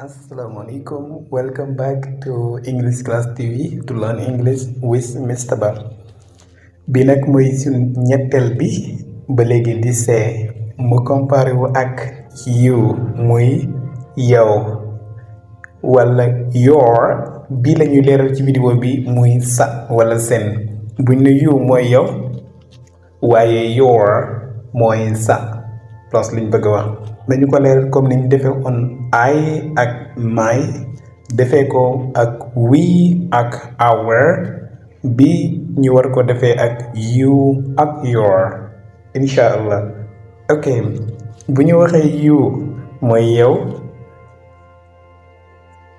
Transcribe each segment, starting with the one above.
Assalamualaikum. Welcome back to English Class TV to learn English with Mr. Ba. Bi nag mooy suñ ñetteel bi ba léegi di see mu comparé wu ak you muy yow wala your bii la ñuy leeral ci vidéo bi muy sa wala seen buñ ne you mooy yow waaye your mooy sa plus liñ bëgg a wax dañu ko leeral comme niñ defee on I ak my defee ko ak we ak our bi ñu war ko defee ak you ak your insha allah. ok bu ñu waxee you mooy yow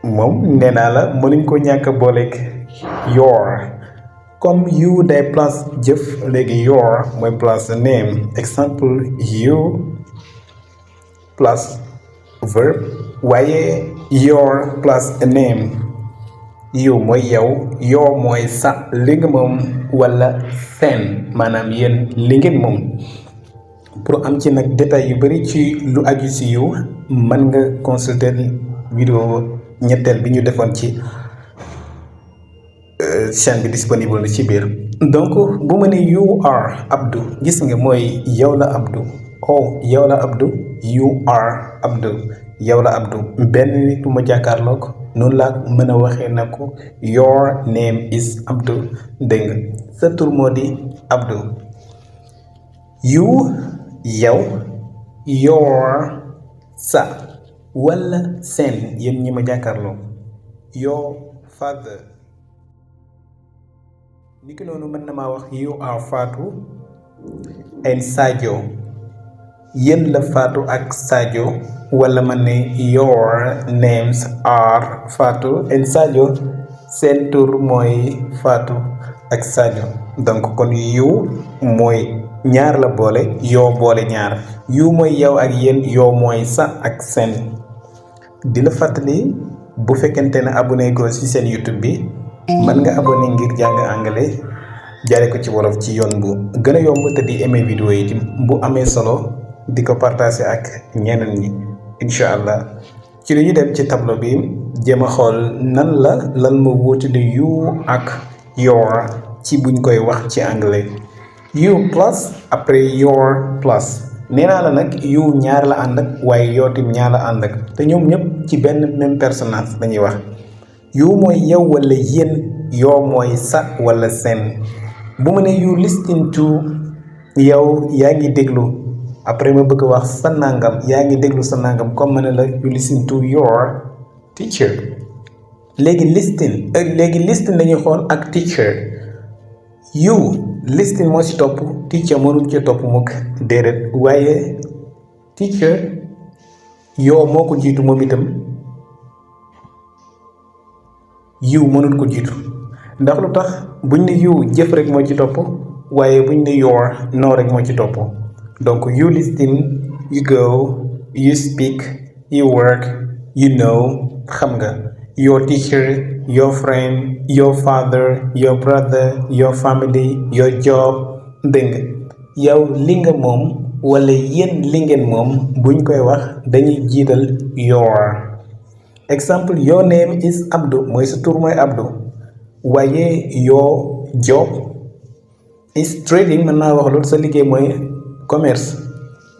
moom nee naa la mënuñ ko ñàkk a booleeg your comme you day place jëf léegi your mooy place name. Exemple you plus verb waaye your plus a name. you mooy yow your mooy sa li nga moom wala seen maanaam yéen li ngeen moom. pour am ci nag détails yu bari ci lu aju si you mën nga consulter vidéo ñetteel bi ñu defoon ci chaîne bi disponible na ci biir. donc bu ma ne you are Abdou gis nga mooy yow la Abdou. oh yow la Abdou you are Abdou yow la Abdou benn nit bu ma jàkkaarloo ko noonu laa mën a waxee na ko your name is Abdou dégg nga sa tur moo di Abdou. you yow your sa wala seen yéen ñi ma jàkkaarloo your father. niki noonu mën na maa wax you are Fatou and Sadio yéen la Fatou ak Sadio wala ma ne your names are Fatou and Sadio seen tur mooy Fatou ak Sadio. donc kon you mooy ñaar la boole yoo boole ñaar you mooy yow ak yéen yoo mooy sa ak seen. di la fàttali bu fekkente ne abonné ko ci seen YouTube bi mën nga abonné ngir jàng anglais jaare ko ci wolof ci yoon bu gën a yomb te di aimé vidéo yi bu amee solo di ko partager ak ñeneen ñi incha allah. ci li ñu dem ci tableau bi jéem a xool nan lan ma wuutale you ak your ci buñ koy wax ci anglais. you plus après your plus nee naa la nag you ñaar la ànd ak waaye yoo tim ñaar la ànd ak te ñoom ñëpp ci benn même personnage lañuy wax. you mooy yow wala yéen yoo mooy sa wala seen. bu ma ne you listen to yow yaa ngi déglu après ma bëgg a wax sa nangam yaa ngi déglu sa nangam comme ma ne la you listen to your teacher. léegi listen dañuy xool ak teacher. you listen moo ci topp teacher mënul ci topp mukk déedéet waaye teacher yoo moo ko jiitu moom itam you mënul ko jiitu ndax lu tax buñ ne you jëf rek moo ci topp waaye buñ ne your noo rek moo ci topp. donc you listen you go you speak you work you know xam nga your teacher your friend your father your brother your family your job dégg nga yow li nga moom wala yéen li ngeen moom buñ koy wax dañuy jiital your. exemple your name is Abdou mooy sa tur mooy Abdou waaye your job is trading mën naa wax loolu sa liggéey mooy commerce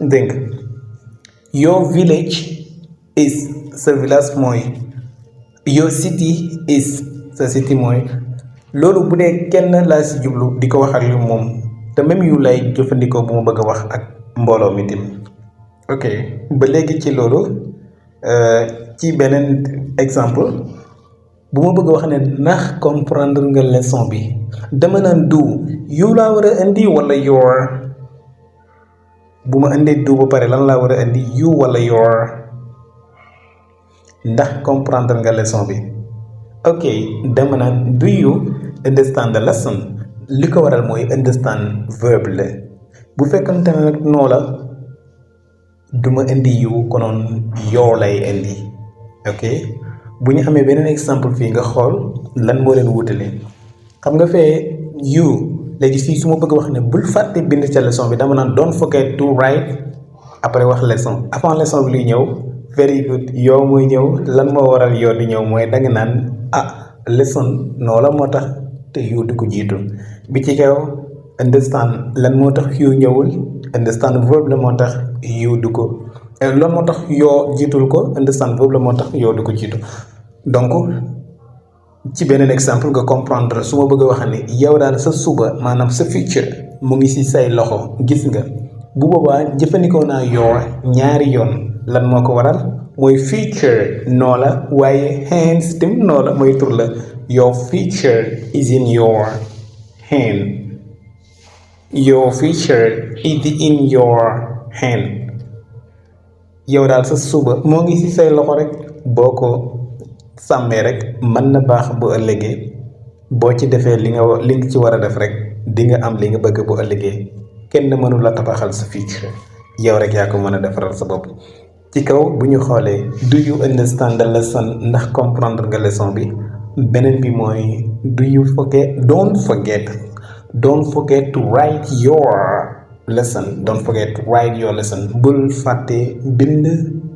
dégg nga your village is sa village mooy your city is sa city mooy. loolu bu dee kenn laa si jublu di ko wax ak li moom te même yu lay jëfandikoo bu ma bëgg a wax ak mbooloo mi tim. ok ba léegi ci loolu ci beneen exemple bu ma bëgg a wax ne ndax comprendre nga leçon bi dama naan du you laa war a indi wala your. bu ma indee du ba pare lan laa war a indi you wala your ndax comprendre nga leçon bi. ok dama naan do you understand the lesson li ko waral mooy understand verb la bu fekkante ne nag noo la duma indi you konoon yoo lay indi. ok bu ñu amee beneen exemple fii nga xool lan moo leen wutale xam nga fee you léegi fii su ma bëgg wax ne bul fàtte bind ca leçon bi dama naan don't forget to write après wax leçon avant leçon bi luy ñëw very good yoo mooy ñëw lan moo waral yoo di ñëw mooy danga naan listen noo la moo tax te you di ko jiitu bi ci kaw understand lan moo tax you ñëwul understand verb la moo tax you di ko lan moo tax yoo jiitul ko understand verb la moo tax yoo di ko jiitu donc ci beneen exemple nga comprendre su ma bëgg a wax ni yow daal sa suba maanaam sa future mu ngi ci say loxo gis nga bu boobaa jëfandikoo naa yoo ñaari yoon lan moo ko waral mooy future noo la waaye hands tim noo la mooy tur la your future is in your hand your future is in your hand yow daal sa suba moo ngi ci say loxo rek boo ko sàmmee rek mën na baax bu ëllëgee boo ci defee li nga ci war a def rek di nga am li nga bëgg bu ëllëgee kenn mënu la tabaxal sa future yow rek yaa ko mën a defaral sa bopp ci kaw bu ñu xoolee do you understand the lesson ndax comprendre nga leçon bi beneen bi mooy do you forget don't forget to write your lesson don't forget to write your lesson bul fàtte bind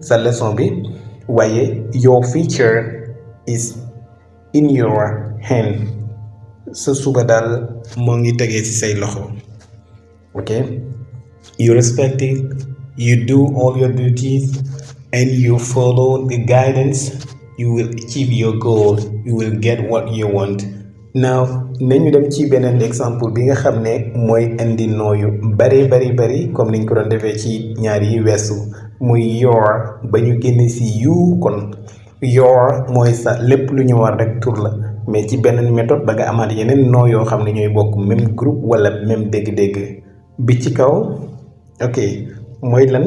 sa leçon bi waaye your future is in your hand sa suba daal moo ngi tegee ci say loxo ok you respect it you do all your duties and you follow the guidance you will achieve your goal you will get what you want now nañu dem ci beneen exemple bi nga xam ne mooy indi nooyu bari comme niñ ko doon defee ci ñaar yi weesu muy your ba ñu génne ci you kon your mooy sa lépp lu ñu war rek tur la mais ci beneen méthode ba nga amaat yeneen noo yoo xam ne ñooy bokk même groupe wala même dégg-dégg bi ci kaw ok mooy lan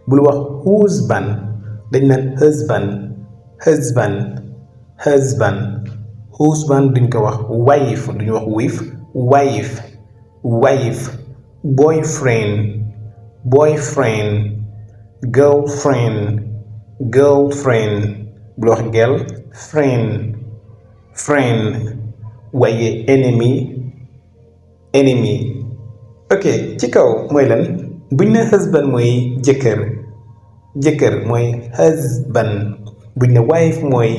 bul wax husband dañ naan husband duñ ko wax wife duñu wax wife boyfriend girlfriend bul wax girl friend waaye enemy ok ci kaw mooy lan buñ ne husband mooy jëkkër mooy husband buñ ne wife mooy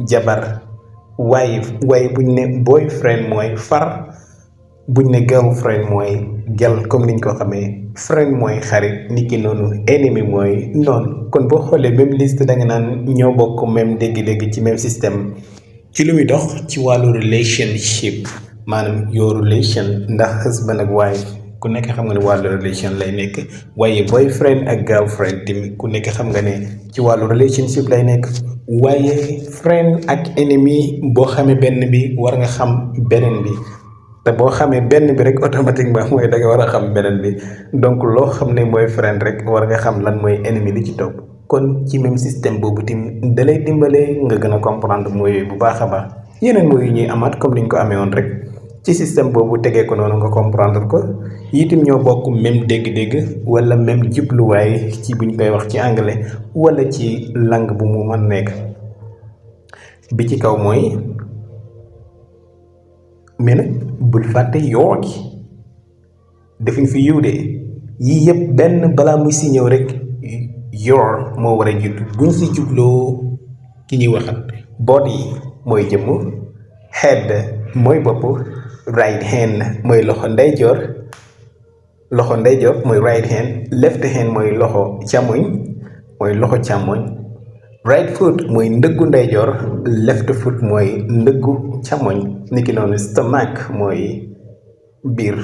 jabar waaye buñ ne boyfriend mooy far buñ ne girlfriend mooy gel comme niñ ko xamee friend mooy xarit niki noonu ennemi mooy noonu kon boo xoolee même liste da nga naan ñoo bokk même dégg-dégg ci même système ci lu muy dox ci wàllu relationship maanaam your relation ndax husband ak wife ku nekk xam nga ne wàllu relation lay nekk waaye boyfriend ak girlfriend tamit ku nekk xam nga ne ci wàllu relationship lay nekk waaye friend ak ennemi boo xamee benn bi war nga xam beneen bi te boo xamee benn bi rek automatiquement mooy da nga war a xam beneen bi donc loo xam ne mooy friend rek war nga xam lan mooy ennemi li ci topp kon ci même système boobu tamit dalay dimbale nga gën a comprendre mooy yooyu bu baax a baax yeneen mooy yu ñuy amaat comme niñ ko amee woon rek ci système boobu tegee ko noonu nga comprendre ko itam ñoo bokk même dégg-dégg wala même jubluwaay ci buñ koy wax ci anglais wala ci langue bu mu mën nekk bi ci kaw mooy mais nag bul fàtte yoo gi defuñ fi yiw de yii yëpp benn balaa muy si ñëw rek your moo war a jiitu buñ si jubloo ki ñuy waxat body mooy jëmm head mooy bopp right hand mooy loxo ndeyjoor mooy right hand left hand mooy loxo càmmoñ right foot mooy ndëggu ndeyjoor left foot mooy ndëggu càmmoñ niki noonu stomach mooy biir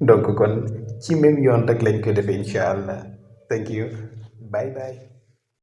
donc kon ci même yoon rek lañ koy defee incha allah thank you bye bye